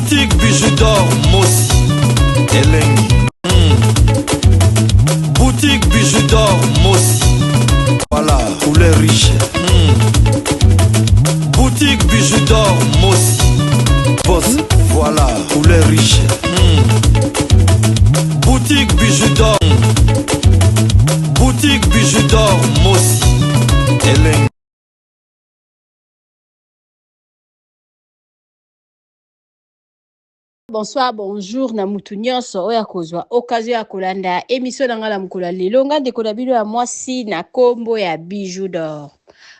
Boutique Bijou d'or Mosi Elengi. Boutique Bijou d'or Mosi. Voilà, couleur riche. Boutique Bijou d'or Mosi. Boss, voilà, couleur riche. Boutique Bijou d'or. Boutique Bijou d'or Mosi. Elengi. Bonsoir, bonjour na mutu nyonso oyo akozwa occasion ya kolanda émission na ngai na mokolo ya lelo. Nga ndeko na bino ya mwasi na kombo ya Bijou d'or,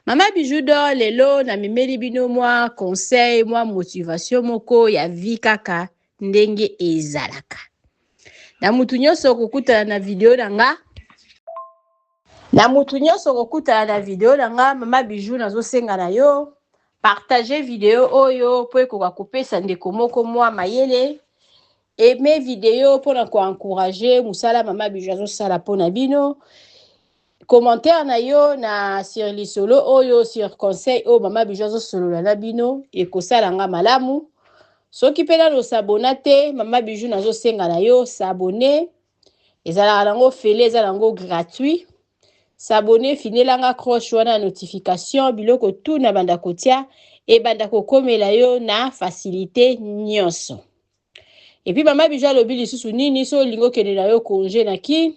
Mama Bijou d'or. Lelo namemeli bino mwa conseil, mwa motivation moko ya vie, kaka ndenge ezalaka na mutu nyonso okokutana na video na nga. Na mutu nyonso okokutana na video na nga, Mama Bijou, nazosenga na yo partage video oyo mpo ekoka kopesa ndeko moko mwa mayele. Aime video mpona koencourager mosala Mama Bijou azosala mpona bino. Commentaire na yo na sur lisolo oyo, sur conseil oyo Mama Bijou azosolola na bino, ekosala nga malamu. Soki mpe nano os'abonner te, Mama Bijou nazosenga na yo s'abonner. Ezalaka nango ofele, eza nango gratuit. S'abonner, finelanga cloche wana ya notification, biloko tu na banda kotia ebanda kokomela yo na facilité nyonso. Et puis Mama Bijou alobi lisusu nini? So olingi okende na yo congé na Kine,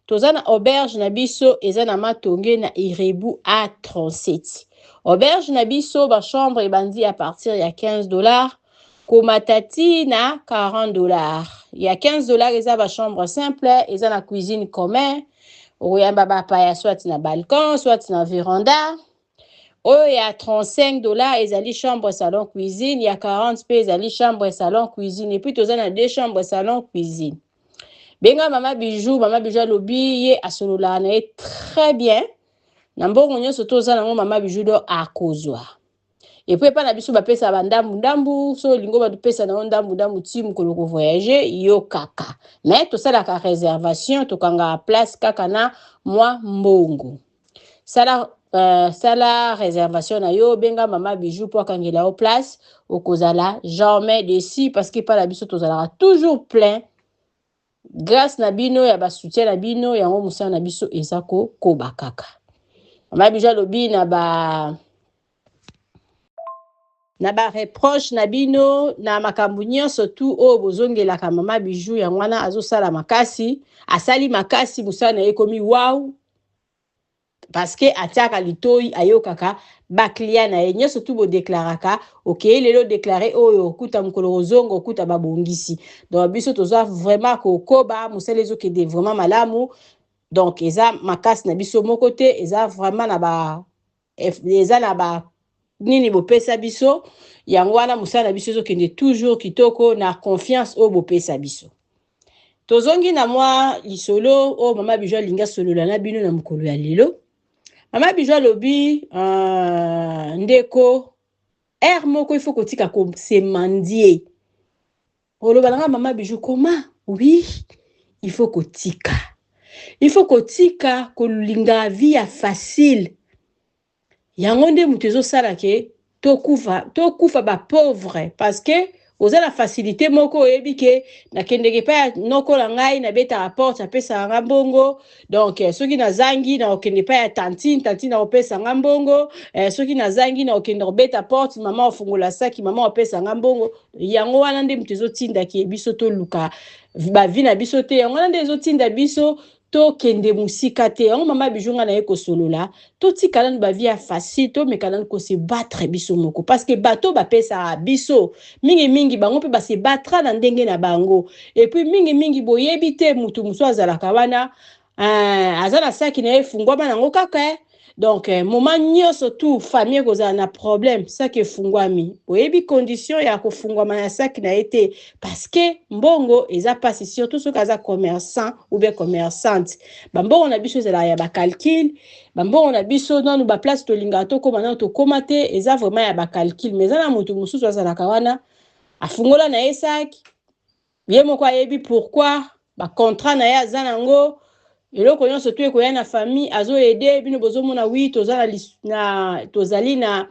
toza na auberge na biso, eza na Matonge na Irebu A37. Auberge na biso, bachambre ebandi à partir ya 15 $ komata ti na 40 $. Ya 15 $ eza bachambre simple, eza na cuisine commun, okoyamba bapaya soit na balcon, soit na véranda. Oyo ya 35 $ ezali chambre, salon, cuisine. Ya 40 mpe ezali chambre, salon, cuisine. Et puis toza na deux chambres, salon, cuisine. Benga Mama Bijou. Mama Bijou alobi ye asololaka na ye très bien. Na mbongo nyonso toza nango, Mama Bijou do akozwa. Et puis epai na biso bapesaka bandambu ndambu. So olingi bapesa na yo ndambu ndambu ti mokolo kovoyage yo kaka, mais tosalaka réservation, tokangaka place kaka na mwa mbongo. Sala réservation na yo, benga Mama Bijou mpo akangela yo place. Okozala jamais déçu parce que epai na biso tozalaka toujours plein. Grâce na bino ya basoutien na bino, yango mosala na biso eza kokoba kaka. Mama Bijou alobi na bareproche na bino, na makambo nyonso tu oyo bozongelaka Mama Bijou, yango wana azosala makasi, asali makasi, mosala na ye ekomi wow parce que atiaka litoi, ayokaka baclient na ye nyonso tu bodeklaraka. Okei lelo déclare oyo, okuta mokolo kozonga, okuta babongisi. Donc biso toza vraiment kokoba, mosala ezokende vraiment malamu. Donc eza makasi na biso moko te, eza vraiment na ba eza na ba nini bopesa biso. Yango wana mosala na biso ezokende toujours kitoko na confiance oyo bopesa biso. Tozongi na mwa lisolo oyo Mama Bijou alingi asolola na bino na mokolo ya lelo. Mama Bijou alobi, ndeko, heure moko il faut kotika kose mendier. Oloba nanga: "Mama Bijou, koma?" Oui, il faut kotika, il faut kotika kolinga vie ya facile. Yango nde moto ezosala ke tokufa, tokufa bapauvre, parce que oza na facilité moko. Oyebi ke nakendeke epai ya noko na ngai, nabetaka porte, apesaka nga mbongo. Donc soki nazangi, nakokende epai ya tantine, tantine akopesa nga mbongo. Soki nazangi, nakokende kobeta porte, mama ofungola saki, mama opesa nga mbongo. Yango wana nde moto ezotindaki biso toluka bavie na biso te. Yango wana nde ezotinda biso tokende mosika te. Yango Mama Bijou, nga na ye kosolola, totika nanu bavie ya facile, tomeka nanu kose battre biso moko, parce que bato bapesaka biso mingimingi, bango mpe base battra na ndenge na bango. Et puis mingimingi boyebi te, mutu mosusu azalaka wana, aza na saki na ye efungwama nango kaka. Donc moment nyonso tu famille ekozala na problème, saki efungwami. Oyebi condition ya kofungwama ya saki na ye te, parce que mbongo eza mpasi, surtout soki aza commerçant ou bien commerçante. Bambongo na biso ezalaka ya bacalcul. Bambongo na biso nanu, baplace tolingaka tokóma, nanu tokóma te. Eza vraiment ya bacalcul. Mais eza na moto mosusu azalaka wana, afungola na ye saki, ye moko ayebi pourquoi. Bacontrat na ye aza nango, eloko nyonso to ekoya na famille, azoaider bino. Bozomona, oui, toza na, na tozali na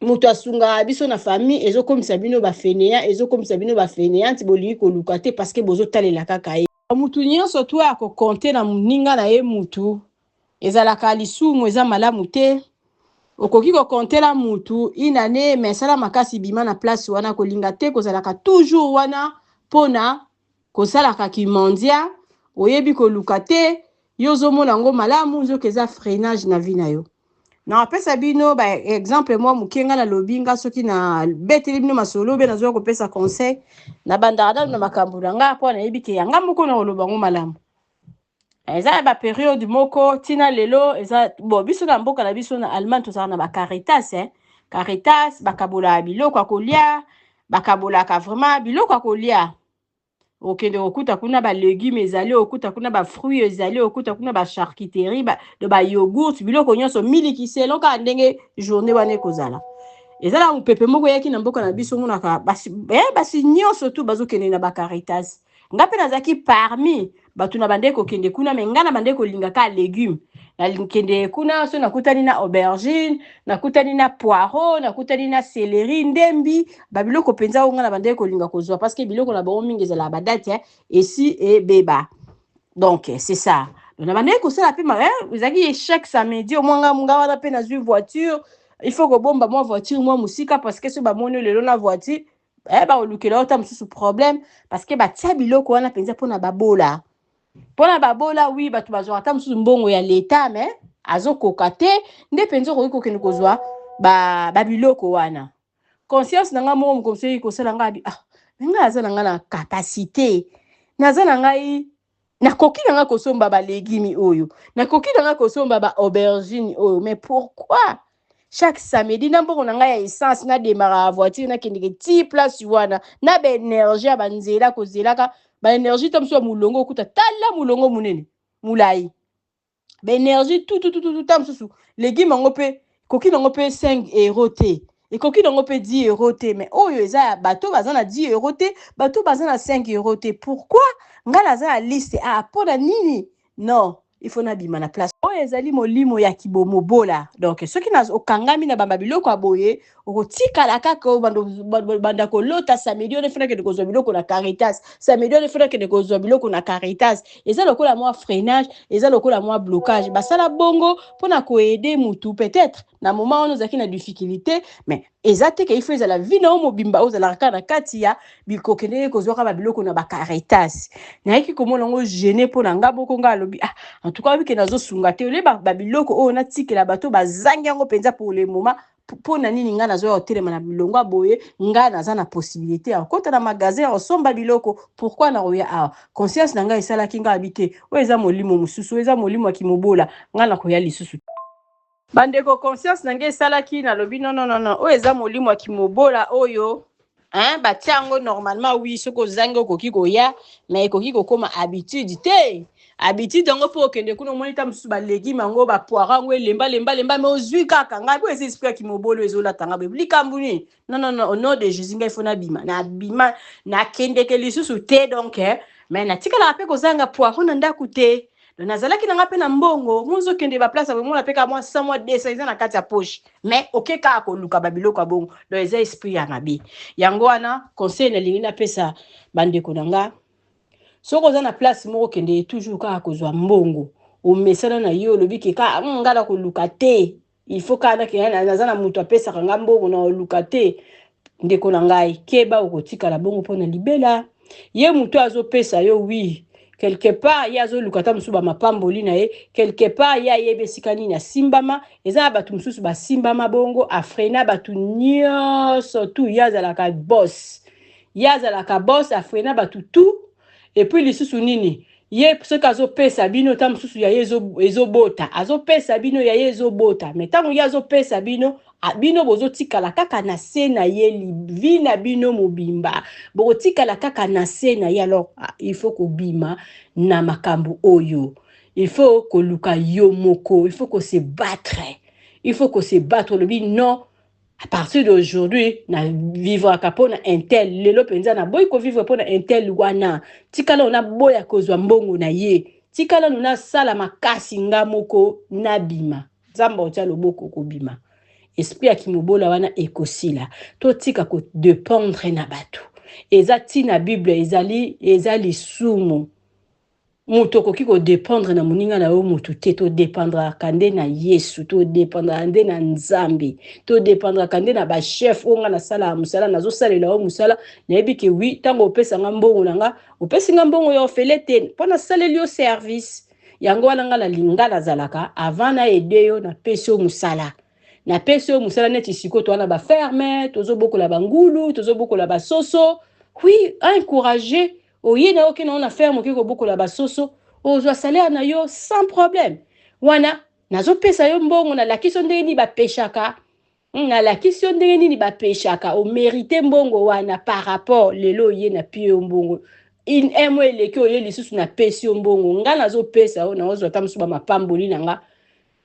Moto asungaka biso na famille ezokomisa bino ba fainéant, ezokomisa bino ba fainéante, bolingi koluka te parce que bozotalela kaka ye. Mutu nyonso tu akokonte na moninga na ye mutu ezalaka lisumu, eza malamu te. Okoki kokontela mutu inane, mais sala makasi bima na place wana. Kolinga te kozalaka toujours wana mpona kosalaka kimandia, oyebi koluka te, yo ozomona yango malamu, nzoka eza freinage na vie na yo. Napesa bino ba exemple mwa moke. Nga nalobi, nga soki nabeteli bino masolo be nazwa kopesa conseil, nabandaka nanu na makambo na nga, mpo nayebi ke yanga moko na koloba yango malamu. Eza na ba période moko ntina lelo eza bon. Biso na mboka na biso na Allemagne tozalaka na ba Caritas, eh. Caritas bakabolaka biloko ya kolia, bakabolaka vraiment biloko ya kolia. Okende kokuta kuna ba légume ezali, okuta kuna ba fruit ezali, okuta kuna ba charcuterie, ba yogourt, biloko nyonso, miliki, selon kaka ndenge journée wana ekozala. Eza na mopepe moko eyaki na mboka na biso, omonaka basi, basi nyonso tu bazokende na ba Caritas. Nga mpe nazalaki parmi bato na bande kokende kuna, mais nga na bande kolinga ka légume. Nakende kuna, so nakutani na aubergine, nakutani na poireau, nakutani na céleri, ndembi babiloko mpenza oyo nga na bande kolinga kozwa, parce que biloko na bango mingi ezalaka ba date esi ebeba. Donc c'est ça. Donc na bandeki kosala mpe ezalaki chaque samedi omwanga nga wana mpe nazwi voiture. Il faut kobomba mwa voiture mwa mosika, parce que so bamoni lelo na voiture, bakolukela yo ta mosusu problème, parce que batia biloko wana mpenza mpona babola, mpona babola. Oui, bato bazwaka ata mosusu mbongo ya leta, mais azokoka te nde mpenza okoki kokende kozwa babiloko ba wana. Conscience na ngai moko mokomi soki kosala ngai abi: "Ah, ngai aza na ngai na capacité, naza na ngai, nakoki na ngai kosomba ba légume oyo, nakoki na ngai kosomba ba aubergine oyo, mais pourquoi chaque samedi na mbongo na ngai ya essence nadémarrer voiture, nakendeke ti place wana na ba énergie ya banzela, kozelaka ba énergie ta mosusu ya molongo, okuta tala molongo monene molai, ba énergie tutututu, ta mosusu légume yango mpe ekoki nango mpe 5 euro te, ekoki nango mpe 10 euro te, mais oyo eza ya bato baza na 10 euro te, bato baza na 5 euro te, pourquoi ngai naza na liste a mpo na nini? Non, il faut nabima na place oyo." Ezali molimo ya kibomobola. Donc soki okangami na bamba biloko ya boye, okotikala kaka banda kolota: "Samedi wana efuna kende kozwa biloko na Caritas, samedi wana efuna kende kozwa biloko na Caritas." Eza lokola mwa freinage, eza lokola mwa blocage. Basala bongo mpona koaider mutu peut-être na moment wana ozalaki na difficulté, mais eza te ke il faut ezala vie na yo mobimba ozalaka kaka na kati ya bikokendeke kozwaka babiloko na ba Caritas. Nayaki komona yango gêne mpo na nga moko. Nga alobi: "Ah, en tout cas oyebi ke nazosunga te ole babiloko oyo natikela bato bazangi yango mpenza pour le moment. Mpo na nini ngai nazoya kotelema na bilongo ya boye? Ngai naza na possibilité ya kokɔta na magasin ya kosomba biloko, pourquoi nakoya awa?" Conscience na ngai esalaki ngai abi te, oyo eza molimo mosusu, oyo eza molimo ya kimobola, ngai nakoya lisusu. Bandeko, conscience na ngai esalaki, nalobi: "Non, non, non, non, oyo eza molimo ya kimobola oyo, hein." Batia yango normalement, oui, soki ozangi okoki koya, mais ekoki kokóma habitude te. Habitude yango mpo okende kuna, omoni ta mosusu ba légume yango, ba poireau yango elemba lemba lemba, mais ozwi kaka. Ngai bo eza esprit ya kimobolo ezolata nga boye, likambo nini? Non, non, non, au nom de Jésus, ngai faut nabima, nabima, nakendeke lisusu te. Donc mais natikalaka mpe kozanga poireau na ndako te. Donc nazalaki nanga mpe na mbongo, mozokende ba place bomona mpe ka mwa 100, mwa 200 eza na kati ya poche, mais oke kaka koluka babiloko ya bongo. Donc eza esprit ya mabe. Yango wana conseil nalingi napesa bandeko na nga: soki oza na place moko, okende toujours kaka kozwa mbongo, omesana na yo, olobi ke kaka nga na koluka te, il faut kaka nakende, naza na moto apesaka nga mbongo, na oluka te." Ndeko na ngai, keba, okotikala bongo mpona libela. Ye moto azopesa yo, oui, quelque part ye azoluka ata mosusu bamapamboli na ye, quelque part ye ayebi esika nini asimbama. Eza na bato mosusu basimbama bongo, afreiner bato nyonso tu. Ye azalaka boss, ye azalaka boss, afreiner bato tu. Et puis lisusu nini? Ye soki azopesa bino, ta mosusu ya ye ezobota, azopesa bino, ya ye ezobota, mais ntango ye azopesa bino, bino bozotikala kaka na se na ye. Vie na bino mobimba bokotikala kaka na se na ye. Alors il faut kobima na makambo oyo, il faut koluka yo moko, il faut kose battre, il faut kose battre. Olobi: "Non, à partir d'aujourd'hui na vivraka mpo na un tel. Lelo mpenza naboyi kovivre mpo na un tel wana. Tikala oyo naboya kozwa mbongo na ye, tikala no nasala makasi nga moko nabima." Nzambe otia loboko, kobima. Esprit ya kimobola wana ekosila. Totika ko dependre na bato. Eza ti na Bible ezali eza lisumu. Moto okoki ko dependre na moninga na yo motu te. To dependraka nde na Yesu, to dependraka nde na Nzambe, to dependraka nde na ba chef oyo nga nasalaka mosala, nazosalela yo mosala, nayebi ke oui, ntango opesa nga mbongo na nga, opesi nga mbongo ya ofele te, mpo nasaleli yo service. Yango wana nga nalinga nazalaka avant na aide yo, napesi yo mosala. Napesi yo mosala neti sikoyo toza na ba ferme, tozobokola bangulu, tozobokola basoso. Oui, encourager oye na yo okende na ferme oke kobokola basoso, ozwa salaire na yo sans problème. Wana nazopesa yo mbongo, nalakisi yo ndenge nini bapeshaka, nalakisi yo ndenge nini bapeshaka, omerite mbongo wana par rapport lelo oye na pie yo mbongo. Un mois eleki oye lisusu napesi yo mbongo, nga nazopesa yo, naozwa ata mosusu bamapamboli na nga,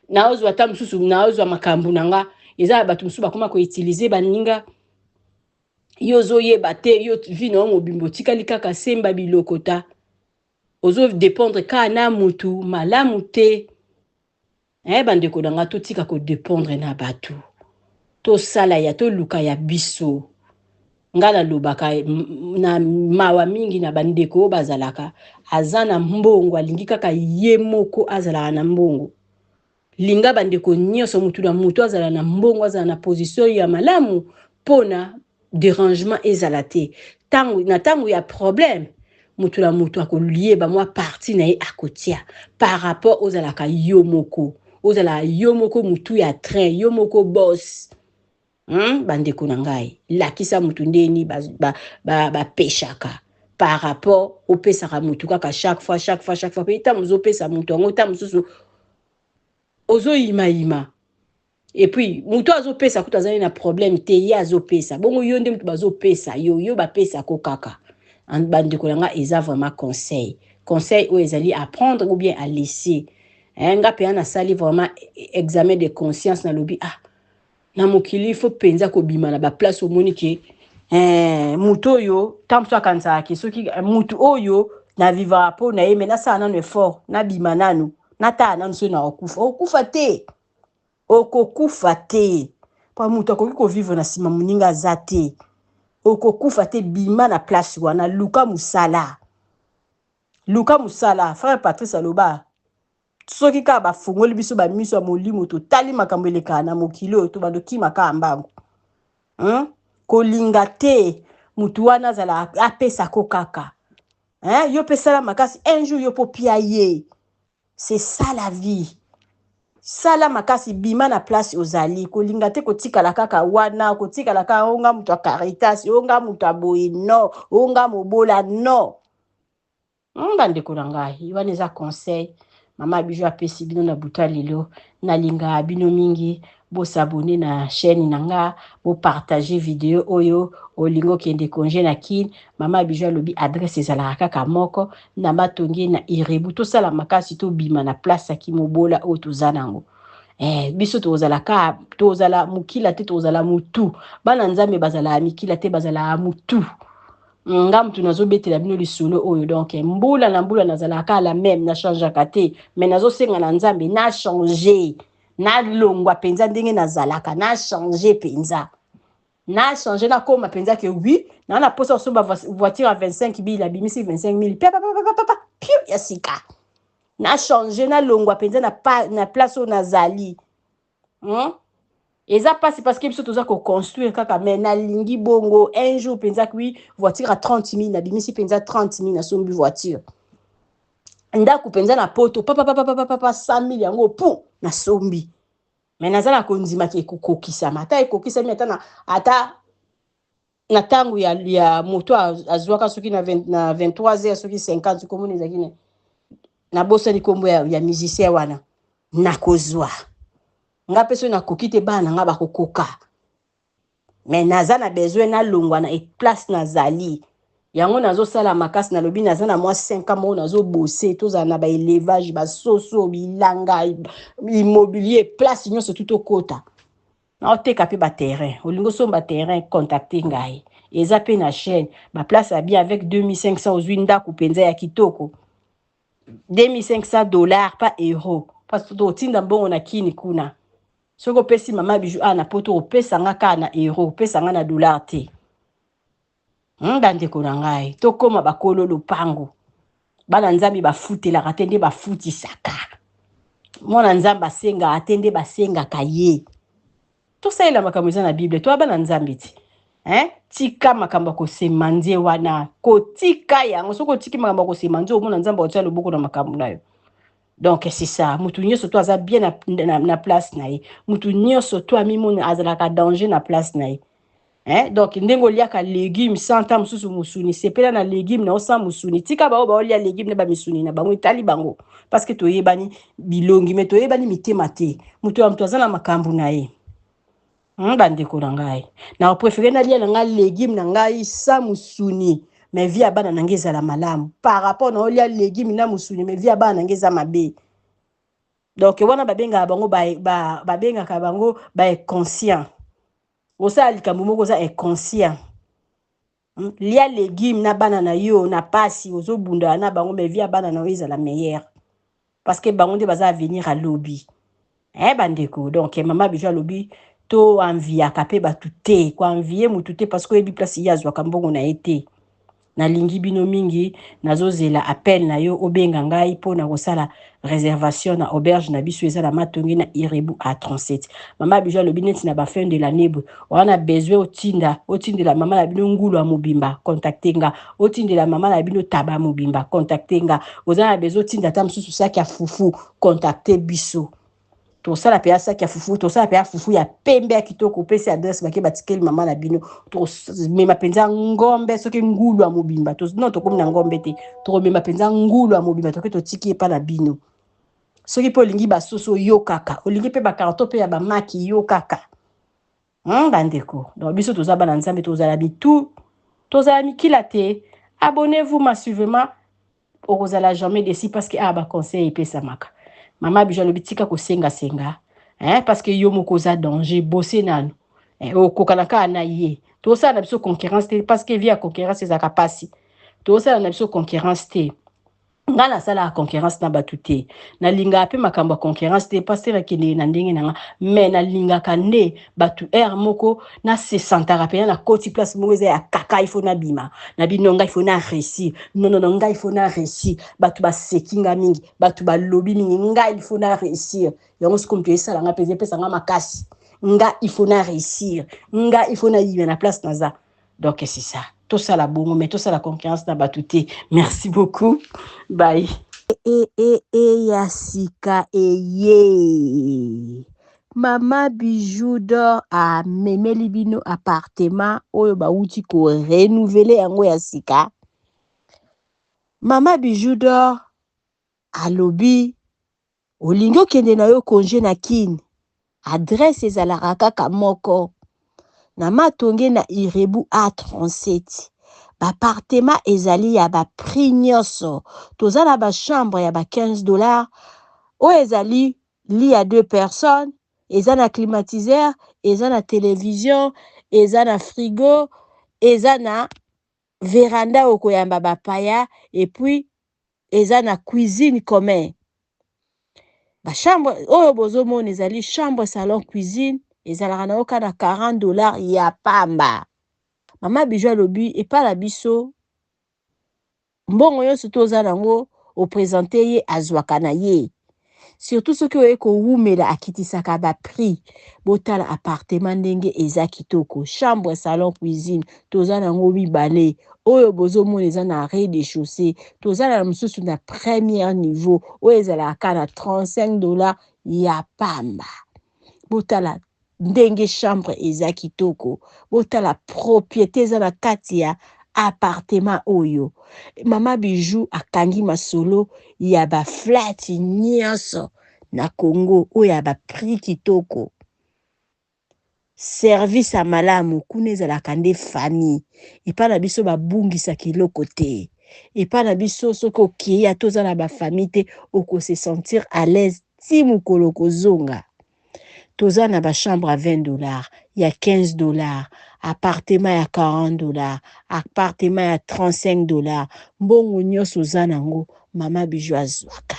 naozwa ata mosusu, naozwa makambo na nga. Eza ya bato mosusu bakoma koutilize baninga, yo ozoyeba te, yo vie na yo mobimba otikali kaka semba bilokota, ozodépendre kaka na mutu malamu te. Bandeko na nga, totika kodépendre na bato, tosala ya toluka ya biso. Nga nalobaka na mawa mingi na bandeko oyo bazalaka aza na mbongo, alingi kaka ye moko azalaka na mbongo. Linga bandeko nyonso, mutu na mutu azala na mbongo, azala na position ya malamu mpona dérangement ezala te. Tango, na ntango ya problème, mutu na mutu akolieba mwa parti na ye akotia par rapport ozalaka yo moko, ozalaka yo moko mutu ya train, yo moko boss. Bandeko na ngai, lakisa mutu ndeni bapeshaka ba, ba par rapport opesaka mutu kaka chaque fois, chaque fois, chaque fois. Mpe ntango ozopesa mutu yango, ntango mosusu ozoyimayima, et puis mutu azopesa kutu azali na problème te, ye azopesa bongo, yo nde mutu bazopesa yo, yo bapesako kaka. Bandeko na nga, eza vraiment conseil, conseil oyo ezali à prendre ou bien à laisser. Nga mpenza nasali vraiment examen de conscience, nalobi ah, na mokili faut mpenza kobima na baplace omoni ke mutu oyo ntango mosusu akanisaka ke soki mutu oyo navivaka mpo na ye, me nasala nanu effort, nabima nanu, natala nanu soki nakokufa. Okokufa te, okokufa te, mpo moto akoki kovivre na nsima moninga aza te. Okokufa te, bima na place wana, luka mosala, luka mosala. Frère Patrice aloba soki kaka bafungoli biso bamiso ya molimo, totali makambo elekaka na mokili oyo, tobandokima kaka mbangu, Kolinga te mutu wana azala apesako kaka, hein? Yo mpe sala makasi, un jour yo mpo pia ye. C'est ça la vie. Sala makasi, bima na place ozali. Kolinga te kotikala kaka wana, kotikala kaka onga moto ya Caritas, onga moto ya boye, non, onga mobola, non. Bandeko na ngai, wana eza conseil mama Bijou apesi bino na butu ya lelo. Nalingaka bino mingi. Bosabone na chaîne na nga, bopartage video oyo. Olingi okende congé na Kine, mama Bijou alobi adresse ezalaka kaka moko na Matonge na Irebu. Tosala makasi, tobima na place ya kimobola oyo toza nango. Biso tozala ka tozala mokila te, tozala mutu. Bana Nzambe bazalaka mikila te, bazalaka mutu. Nga mutu nazobetela bino lisolo oyo, donc mbula na mbula nazalaka la même, nachangeaka te, mais nazosenga na Nzambe na change, nalongwa mpenza ndenge nazalaka, na change mpenza, na change, nakóma mpenza ke oui, naa na posa kosomba voiture ya 25 mille, abimisi 25 mille, pia papa piu ya sika. Na change, nalongwa mpenza na place oyo nazali, Eza mpasi parce que biso toza koconstruire kaka, mais nalingi bongo un jour mpenza, oui, voiture ya 30 000, nabimisi mpenza 30 000, nasombi voiture. Ndako mpenza na Poto, papapapapapa, 100 000 yango pu nasombi. Me naza na kondimaki ekokokisama, ata ekokisami ata na ata na ntango ya moto azwaka soki na 23 heures, soki 50, komona ezalaki, nabosani nkombo ya musicien wana. Nakozwa nga mpe soki nakoki te, bana na nga bakokoka, me naza na besoin nalongwa na place nazali. Yango nazosala makasi. Nalobi naza na mwa 5 ans moko nazobose, tozala na baélevage, basoso, bilanga, immobilier, place nyonso tu tokota. Naoteka mpe baterrain. Olingi osomba terrain, contacte ngai, eza mpe na chaîne. Baplace ya bien, avec 2500 ozwi ndako mpenza ya kitoko, 2500 dollars, pas euro, parce que totinda mbongo na Kini kuna. Soki opesi mama Bijou awa na poto, opesa nga kaka na euro, opesa nga na dollar te. Bandeko na ngai, tokóma bakolo lopango. Bana Nzambe bafutelaka te, nde bafutisaka. Mwana Nzambe asengaka te, nde basengaka ye. Tosalela makambo eza na Bible, toya bana Nzambe ti. Hein? Tika makambo ya kosema nzie wana, kotika yango. Soki otiki makambo ya kosema nzie, omona Nzambe akotia loboko na makambo na yo. Donc c'est ça, mutu nyonso to aza bien na place na ye. Mutu nyonso to amimona azalaka danger na place na ye. Hein? Donc ndenge oliaka légume sans ta mosusu musuni, sepela na légume na osa musuni. Tika bao baolia légume na bamisuni na bango, etali bango. Parce que toyebani bilongi, mais toyebani mitema te. Mutu ya mutu aza na makambo na ye. Bandeko na ngai, na préféré nalia na ngai légume na ngai sans musuni, mais vie ya bana na ngai ezala malamu par rapport na olia légume na musuni, mais vie ya bana na ngai eza mabe. Donc wana babengaka bango babengaka bango ba inconscient. Osala likambo moko, oza inconscient. Lia légume na bana na yo na pasi, ozobundana na bango, mais vie ya bana na yo ezala meilleure, parce que bango nde baza avenir alobi. Bandeko, donc mama Bijou alobi to enviaka mpe bato te, koenvier mutu te, parce que oyebi place ye azwaka mbongo na ye te. Nalingi bino mingi, nazozela appel na yo, obenga ngai mpona kosala réservation na auberge na biso, eza na Matonge na Irebu A37. Mama Bijou alobi neti na bafin de l'année boye, wana besoin otinda, otindela mama na bino ngulu ya mobimba, contacte nga. Otindela mama na bino taba mobimba, contacte nga. Oza na besoin otinda ata mosusu saki ya fufu, contacte biso. Tosala mpe ya saki ya fufu, tosala mpe ya fufu ya pembe ya kitoko. Opesi adresse, bake batikeli mama na bino. Tomema mpenza ngombe, soki ngulu ya mobimba. Non, tokomi na ngombe te, tokomema mpenza ngulu ya mobimba, toke totiki epa na bino. Soki mpe olingi basoso, yo kaka. Olingi mpe bacarton mpe ya bamaki, yo kaka. Bandeko, donc biso toza bana Nzambe, tozala mitu, tozala mikila te. Abonnez-vous massivement, okozala jamais déçu, parce que baconseil epesamaka. Mama Bijou alobi tika kosengasenga, hein, parce que yo moko oza danger. Bose nanu, eh, okokana kaka na ye. Tosala na biso concurrence te, parce que vie ya concurrence ezalaka mpasi. Tosala na biso concurrence te. Nga nasalaka concurrence na bato te, nalingaka mpe makambo ya concurrence te, parce nakendeke na ndenge na nga. Mais nalingaka nde bato aire moko nasesantaka mpena, nakoti place moko eza ya kaka, il faut nabima na bino. Ngai il faut na réussir. Non, non, non, ngai il faut na réussir. Bato baseki nga mingi, bato balobi mingi, ngai il faut na réussir. Yango sikoyo moto esala nga mpenza, epesa nga makasi. Nga il faut na réussir, nga il faut nayima na place naza. Donc c'est ça, tosala bongo, mais tosala concurrence na bato te. Merci beaucoup, bye. E e e, ya sika eye. Mama Bijou d'Or amemeli bino appartement oyo bawuti korenouveler yango ya sika. Mama Bijou d'Or alobi olingi okende na yo congé na Kini, adresse ezalaka kaka moko na Matonge na Irebu A37. Baappartement ezali ya baprix nyonso. Toza na bachambre ya ba 15 $ oyo ezali lit ya deux personnes, eza na climatiseur, eza na télévision, eza na frigo, eza na veranda okoyamba bapaya, et puis eza na cuisine commun. Bachambre oyo bozomona ezali chambre, salon, cuisine, ezalaka na yo kaka na 40 $ ya pamba. Mama Bijou alobi epai na biso, mbongo nyonso toza nango, oprésente ye, azwaka na ye. Surtout soki oye kowumela, akitisaka baprix. Botala appartement ndenge eza kitoko, chambre, salon, cuisine. Toza nango mibale oyo bozomona eza na rez-de-chaussée, toza na mosusu na premier niveau oyo ezalaka na 35 $ ya pamba. Botala ndenge chambre eza kitoko, botala propriété eza na kati ya appartement oyo. Mama Bijou akangi masolo ya baflat nyonso na Congo oyo ya baprix kitoko, service ya malamu. Kuna ezalaka nde famille. Epai na biso babungisaka eloko te. Epai na biso soki okei, ata oza na bafamille te, okose sentir à l'aise ti mokolo kozonga. Toza na bachambre ya 20 $, ya 15 $, appartement ya 40 $, appartement ya 35 $. Mbongo nyonso oza nango, mama Bijou azwaka.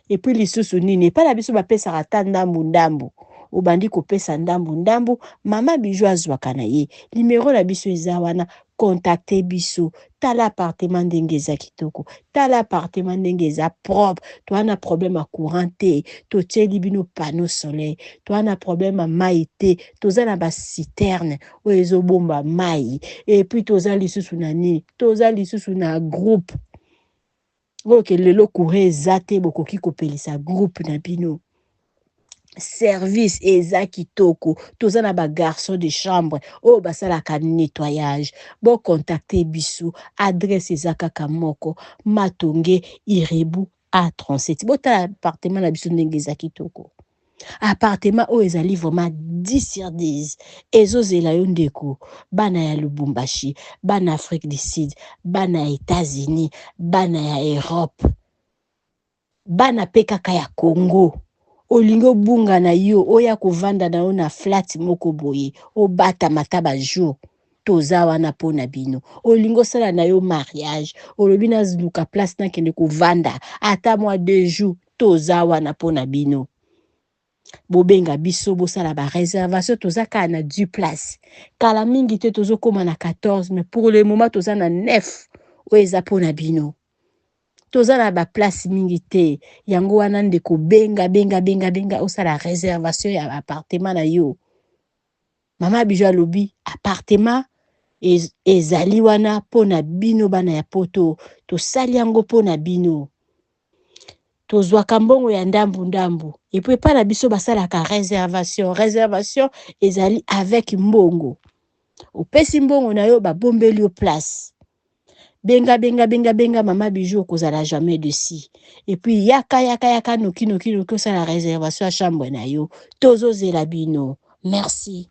Et puis lisusu nini, epai na biso bapesaka ata ndambu ndambu. Obandi kopesa ndambu ndambu. Mama Bijou azwaka na ye. Numero na biso eza wana, contacte biso. Tala appartement ndenge eza kitoko, tala appartement ndenge eza propre. Toza na problème ya courant te, totieli bino panneau solaire. Toza na problème ya mai te, toza na ba citerne oyo ezobomba mai. Et puis toza lisusu na nini? Toza lisusu na groupe oyo ke lelo courant eza te, bokoki kopelisa groupe na bino. Service eza kitoko, toza na ba garçon de chambre oyo basalaka nettoyage. Bocontacte biso, adresse eza kaka moko, Matonge Irebu A37. Botala appartement na biso ndenge eza kitoko. Appartement oyo ezali vraiment 10 sur 10, ezozela yo ndeko. Bana ya Lubumbashi, bana Afrique du Sud, bana ya États-Unis, bana ya Europe, bana mpe kaka ya Congo, olingi obunga na yo, oya kovanda na yo na flat moko boye, obatama ata bajour, toza wana mpo na bino. Olingi osala na yo mariage, olobi naluka place nakende kovanda ata mwa 2 jours, toza wana mpo na bino. Bobenga biso, bosala baréservation. Toza kaka na 10 place, kala mingi te tozokóma na 14, mais pour le moment toza na 9 oyo eza mpo na bino. Toza na baplace mingi te, yango wana ndeko, benga, benga, benga, benga, osala réservation ya appartement na yo. Mama Bijou alobi appartement ezali wana mpo na bino bana ya Poto. Tosali yango mpo na bino. Tozwaka mbongo ya ndambu ndambu, et puis epai na biso basalaka réservation. Réservation ezali avec mbongo. Opesi mbongo na yo, babombeli yo place. Benga, benga, benga, benga Mama Bijou, okozala jamais déçu. Et puis yaka, yaka, yaka noki noki noki, osala réservation ya chambre na yo. Tozozela bino. Merci.